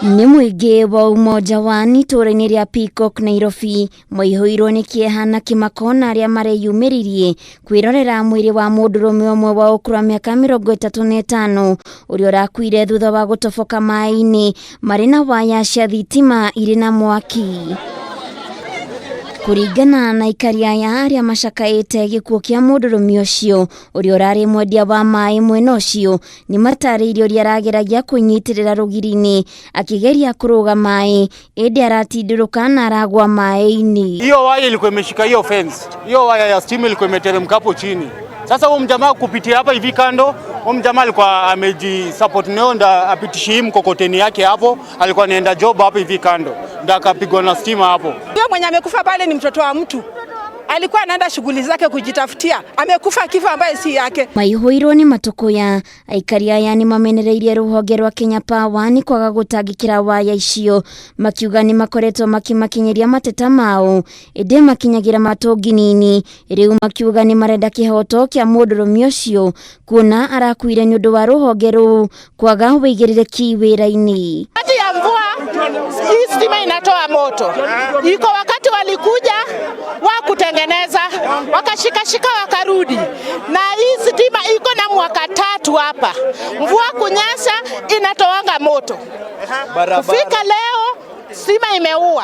Nĩ mũingĩ wa Umoja One itũũra-inĩ rĩa Peacock, Nairobi, maihũirwo nĩ kĩeha na kĩmako na arĩa mareyumĩririe kwĩrorera mwĩrĩ wa mũndũrũme ũmwe wa ũkũrũ wa mĩaka 35 ũrĩa ũrakuire thutha wa gũtoboka maĩ-inĩ marĩ na waya cia thitima irĩ na mwaki. Kũringana na aikari aya arĩa macakaĩte gĩkuũ kĩa mũndũrũme ũcio ũrĩa ũrarĩ mwendia wa maĩ mwena ũcio, nĩ matarĩirie ũrĩa arageragia kwĩnyitĩrĩra rũgiri-inĩ akĩgeria kũrũga maĩ, ĩndĩ aratindũrũka na aragwa maĩ-inĩ. Hiyo waya ilikuwa imeshika hiyo fence, hiyo waya ya stima ilikuwa imeteremka hapo chini. Sasa huyo mjamaa kupitia hapa hivi kando, huyo mjamaa alikuwa ameji support nayo ndo apitishie hii mkokoteni yake hapo, alikuwa anaenda job hapo hivi kando, ndo akapigwa na stima hapo. Huyo mwenye amekufa pale ni mtoto wa mtu, alikuwa anaenda shughuli zake kujitafutia, amekufa kifo ambaye si yake. Maihũirwo nĩ matũkũya, aikari aya nĩ mamenereirie rũhonge rwa Kenya Power nĩ kwaga gũtangĩkĩra waya icio, makiuga nĩ makoretwo makĩmakinyĩria mateta mao ĩndĩ makinyagĩra matũngi-nini. Rĩu makiuga nĩ marenda kĩhoto kĩa mũndũrũme ũcio kuona arakuire nĩ ũndũ wa rũhonge rũu kwaga wĩigĩrĩrĩki wĩra-inĩ. Wakati ya mvua hii stima inatoa moto. Iko wakati walikuja wa kutengeneza wakashikashika wakarudi, na hii stima iko na mwaka 3 hapa, mvua kunyesha inatoanga moto. Kufika leo stima imeua.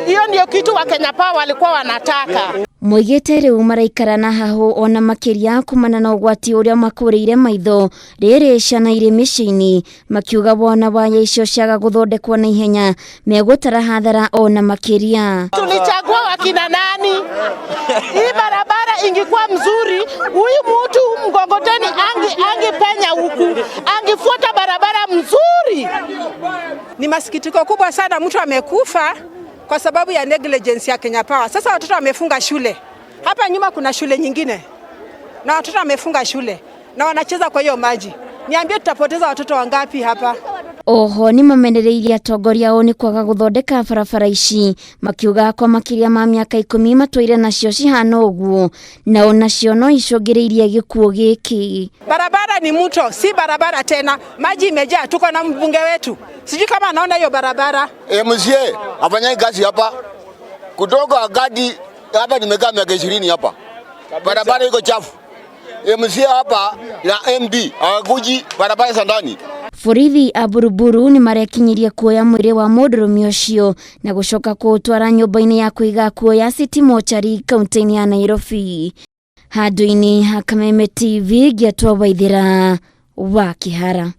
Hiyo ndio kitu wa Kenya Power walikuwa wanataka. Moigĩte rĩu maraikara na hahũ ona makĩria kumana na ũgwati ũrĩa makũrĩire maitho rĩrĩ ciana irĩ mĩciĩ-inĩ, makiuga wona waya icio ciaga gũthondekwo na ihenya megũtara hathara ona makĩria. Tulichagua wakina nani? Hii barabara ingekuwa mzuri, huyu mtu mkokoteni angepenya huku, angefuata barabara mzuri. Ni masikitiko kubwa sana, mtu amekufa kwa sababu ya negligence ya Kenya Power. Sasa watoto wamefunga shule. Hapa nyuma kuna shule nyingine na watoto wamefunga shule na wanacheza kwa hiyo maji. Niambie, tutapoteza watoto wangapi hapa? Oho nĩ mamenereirie atongoria ao nĩ kwaga gũthondeka barabara ici, makiuga kwa makĩria ma mĩaka 10 matũire nacio cihana ũguo na onacio no icũngĩrĩirie gĩkuũ gĩkĩ. Barabara ni mto, si barabara tena. Maji imejaa. Tuko na mbunge wetu, sijui kama anaona hiyo barabara. MCA afanyai kazi hapa kutoka wakati hapa, nimekaa miaka 20 hapa, barabara iko chafu. MCA hapa na MD hawakuji barabara za ndani. Borithi a Buruburu nĩ marekinyirie kuoya mwĩrĩ wa mũndũrũme ũcio na gũcoka kũũtwara nyũmba-inĩ ya kũiga kuo ya City Mortuary kaunti-inĩ ya Nairobi. Handũ-inĩ ha Kameme TV, ngĩatwa Waithĩra wa Kĩhara.